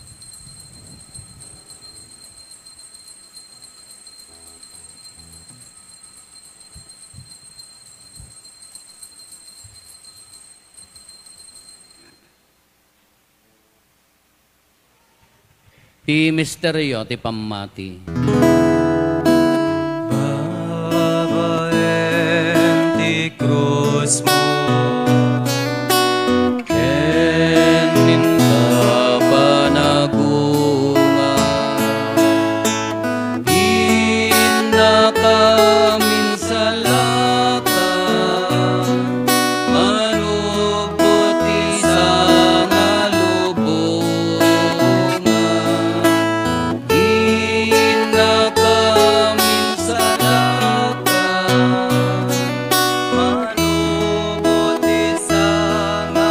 Ti misterio ti pammati. Babaen ti krusmo, ken inta panagungar, innaka minsalata, manubot ti sangalubongan. Innaka minsalata, manubot ti sangalubongan.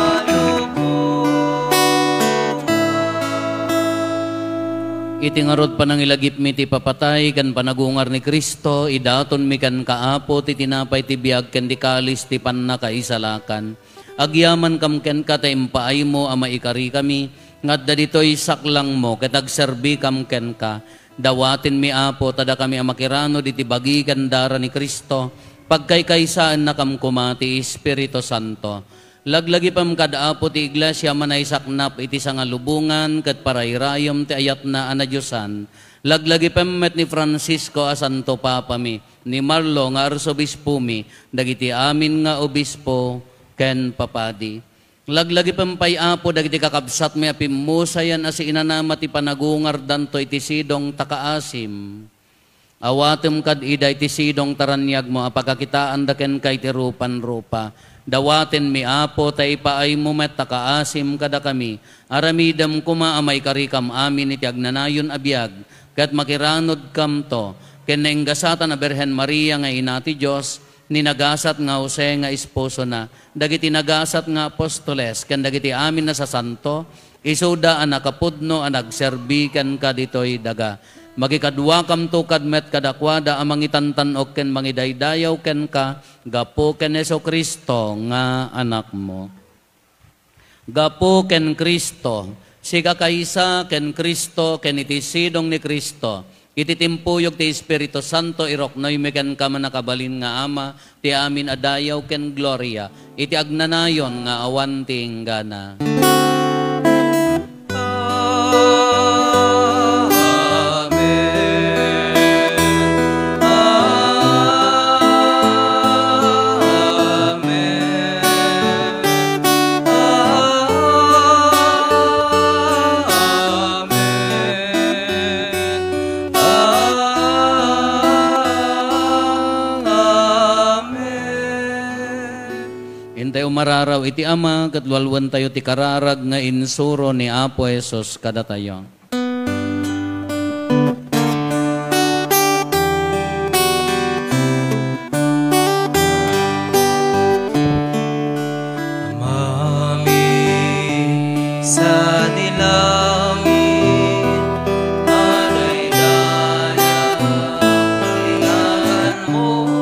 Iti ngarud panangilagipmi ti papatay ken panagungar ni Cristo, idatonmi kenka, Apo, ti tinapay ti biag ken ti kalis ti pannakaisalakan. Agyamankam kenka ta impaaymo a maikarikami nga adda ditoy saklangmo ket agserbikam kenka. Dawatenmi, Apo, ta dakami a makiranod iti bagi ken dara ni Cristo, pagkaykaysaennakam koma ti Espiritu Santo. Laglagipem kad, Apo, ti iglesia a manaysaknap iti sangalubongan ket parayrayem ti ayatna a nadiosan. Laglagipem met ni Francisco a Santo Papami, ni Marlo nga Arsobispomi, dagiti amin nga obispo ken papadi. Laglagipem pay, Apo, dagiti kakabsatmi a pimmusayan a siinanama ti panagungardanto iti sidong ta kaasim. Awatem kad ida iti sidong ta raniagmo a pakakitaanda kenka iti rupan-rupa. Dawatenmi, Apo, ta ipaaymo met ta kaasim kadakami. Aramidem koma a maikarikam amin iti agnanayon a biag, ket makiranodkamto ken nainggasatan a Birhen Maria nga Ina ti Dios, ni nagasat nga Jose nga esposona, dagiti nagasat nga apostoles, ken dagiti amin a sasanto, isuda a nakapudno a nagserbi kenka ditoy daga. Makikaduakamto kad met kadakuada a mangitantan-ok ken mangidaydayaw kenka gapu ken Jesu-Cristo nga Anakmo. Gapu ken Cristo, sika kaysa ken Cristo, ken iti sidong ni Cristo, iti timpuyog ti Espiritu Santo, iruknoymi kenka, mannakabalin nga Ama, ti amin a dayaw ken gloria, iti agnanayon nga awan ti inggana. Amen. Amen. Amen. Amen. Intay umararaw iti Ama, ket lualuentayo ti kararag nga insuro ni Apo Jesus kadatayo. Amami, sadi langit, madaydaya ti ngaganmo.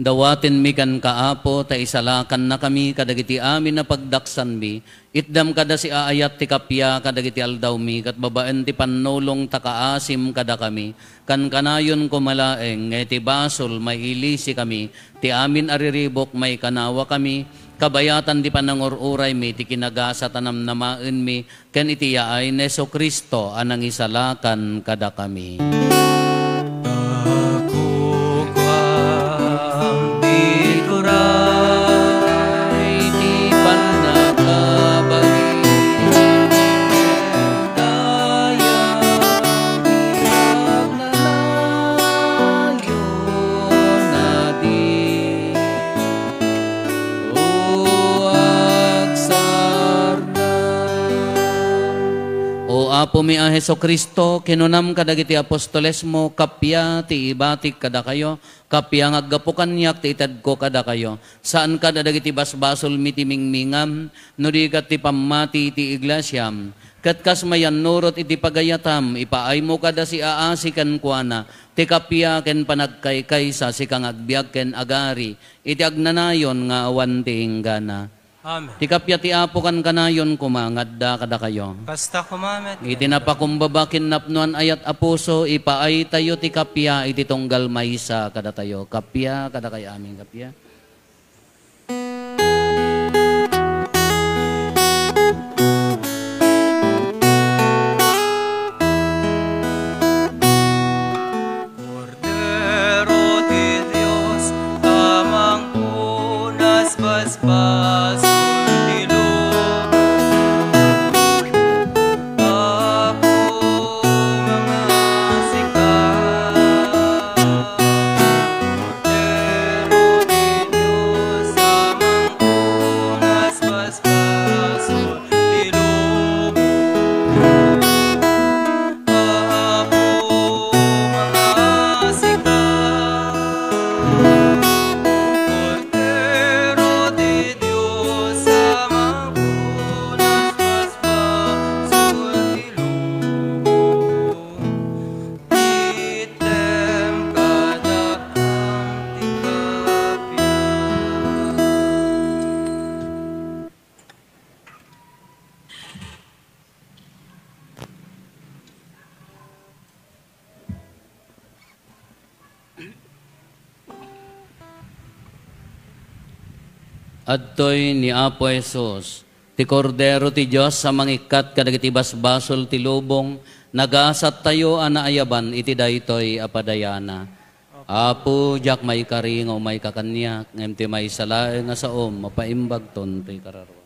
Dawatenmi kenka, Apo, ta isalakannakami kadagiti amin a pagdaksanmi. Itdam kadasi a ayat ti kappia kadagiti aldawmi, ket babaen ti pannulong ta kaasim kadakami. Kankanayon koma laeng nga iti basol, mailisikami, ti amin a riribuk, maikanawakami, kabayatan ti panangur-uraymi, ti kinagasat a namnamaenmi, ken iti yaay ni Jesu-Cristo a nangisalakan kadakami. Pakukuam ti turay ti pannakabagi, dayag ti agnanayon a di O agsarna. O Apomi a Jesu-Cristo, kinunam kadagiti apostolesmo, kappia ti ibatik kadakayo, kappia nga aggapu kaniak ti itedko kadakayo. Saan kada dagiti basbasolmi ti mingmingam, no di ket ti pammati ti iglesiam. Ket kas mayannurot iti pagayatam, ipaaymo kadasi a asi kenkuana, ti kappia ken panagkaykaysa, sika nga agbiag ken agari, iti agnanayon nga awan ti inggana. Amen. Ti kappia ti Apo kankanayon koma nga adda kadakayo. Kasta koma met. Iti napakumbaba ken napnoan ayat a puso, ipaaytayo ti kappia iti tunggal maysa kadatayo. Kappia kadakayo amin, kappia. Kordero ti Dios a mangpunas basbasol ti lubong. Apo, nga sika, Kordero ti Dios a mangpunas basbasol ti lubong. Apo, nga sika, Kordero ti Dios a mangpunas basbasol ti lubong. Itdem kadakam ti kappia. Adtoy ni Apo Jesus, ti Kordero ti Dios a mangikkat kadagiti basbasol ti lubong, nagasattayo a naayaban iti daytoy a padayana. Apo, diak maikari nga umayka kaniak, ngem ti maysa laeng a saom, mapaimbagton toy kararuak.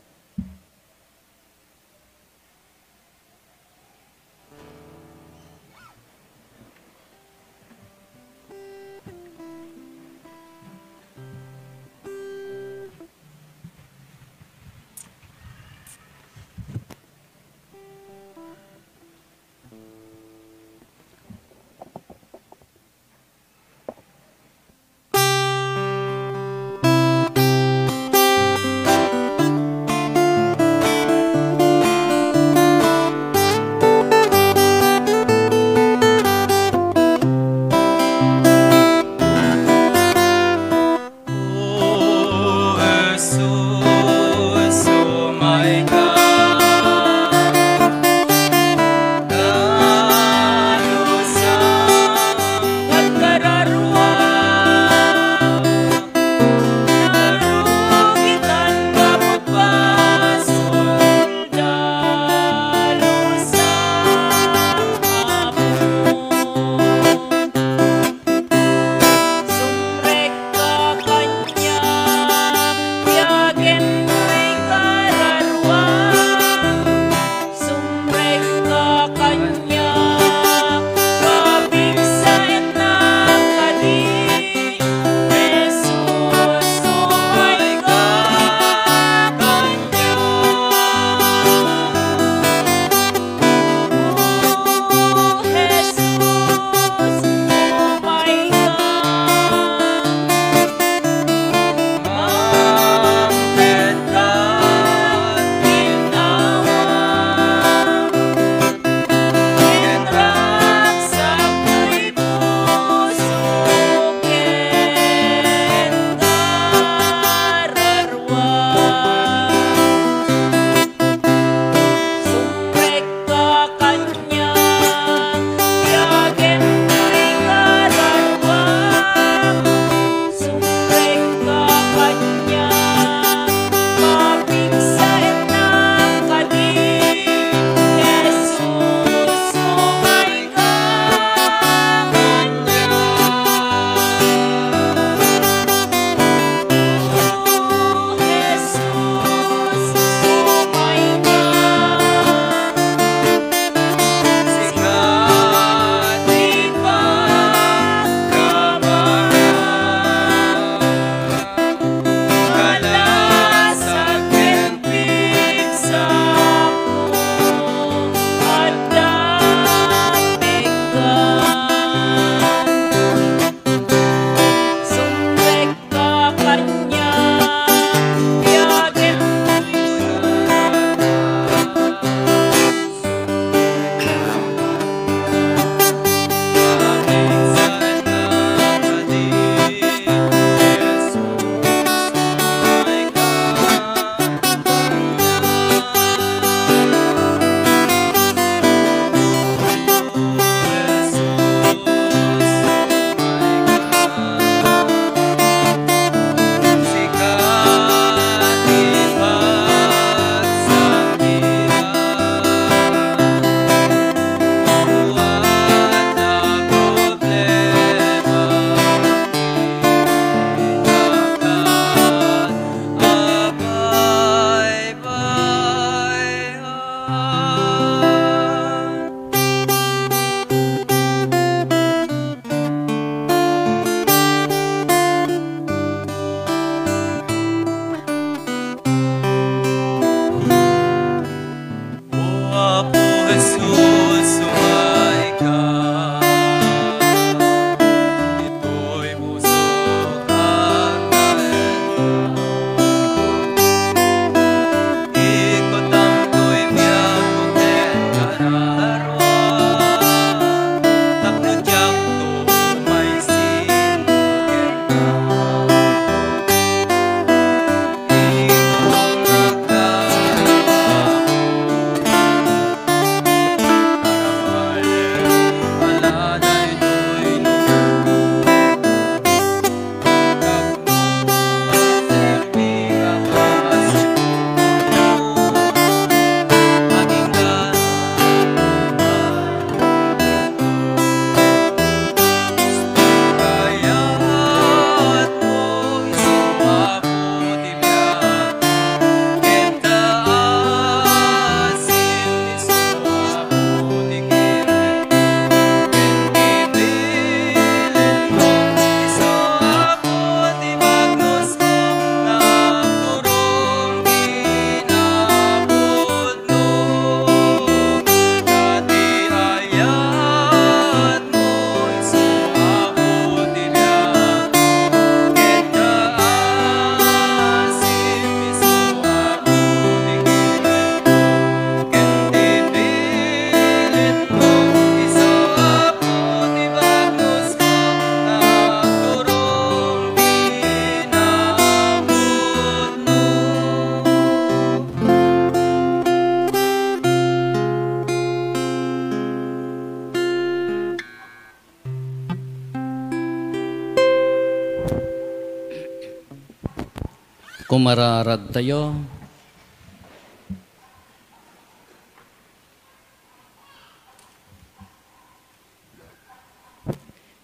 Mararagtayo.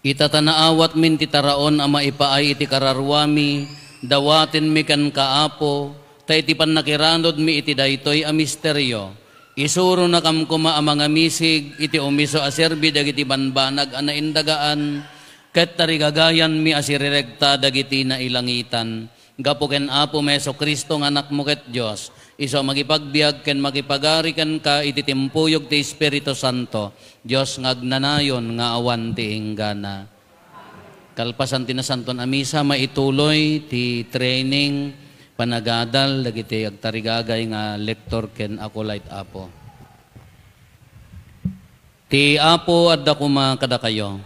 Ita ta naawatmin ti taraon a maipaay iti kararuami, dawatenmi kenka, Apo, ta iti pannakiranudmi iti daytoy a misterio, isuronakam koma a mangamisig iti umiso a serbi dagiti banbanag a naindagaan, ket tarigagayanmi a sirirekta dagiti nailangitan. Gapu ken Apomi Jesu-Cristo nga Anakmo ket Dios, isu a makipagbiag ken makipagari kenka iti timpuyog ti Espiritu Santo, Dios nga agnanayon nga awan ti inggana. Kalpasan ti Nasantoan a Misa, maituloy ti training panagadal dagiti agtarigagay nga lector ken acolyte, Apo. Ti Apo adda koma kadakayo.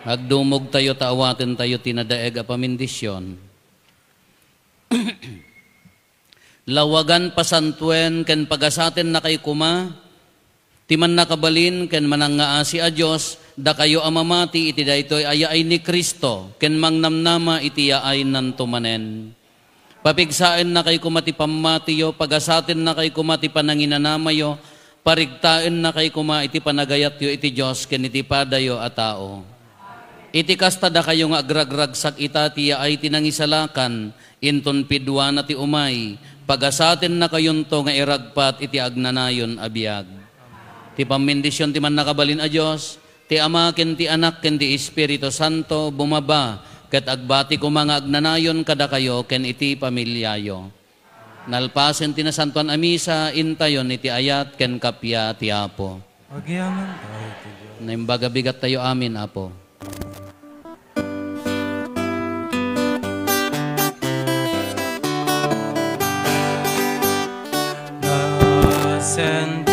Agdumogtayo ta awatentayo ti nadaeg a pamendisyon. Lawagan, pasantoen, ken pagasatennakay koma ti mannakabalin ken manangngaasi a Dios, dakayo a mamati iti daytoy a yaay ni Cristo ken mangnamnama iti yaaynanto manen. Papigsaennakay koma ti pammatiyo, pagasatennakay koma ti pananginanamayo, parigtaennakay koma iti panagayatyo iti Dios ken iti padayo a tao. Iti kasta, dakayo nga agragragsak ita ti yaay ti nangisalakan, inton piduana ti umay, pagasatennakayonto nga iragpat iti agnanayon a biag. Ti pammendision ti Mannakabalin a Dios, ti Ama ken ti Anak ken ti Espiritu Santo, bumaba ket agbati koma nga agnanayon kadakayo ken iti familiayo. Nalpasen ti Nasantoan a Misa, intayon iti ayat ken kappia ti Apo. Agyamankami iti Dios. Naimbag a bigattayo amin, Apo. Nasen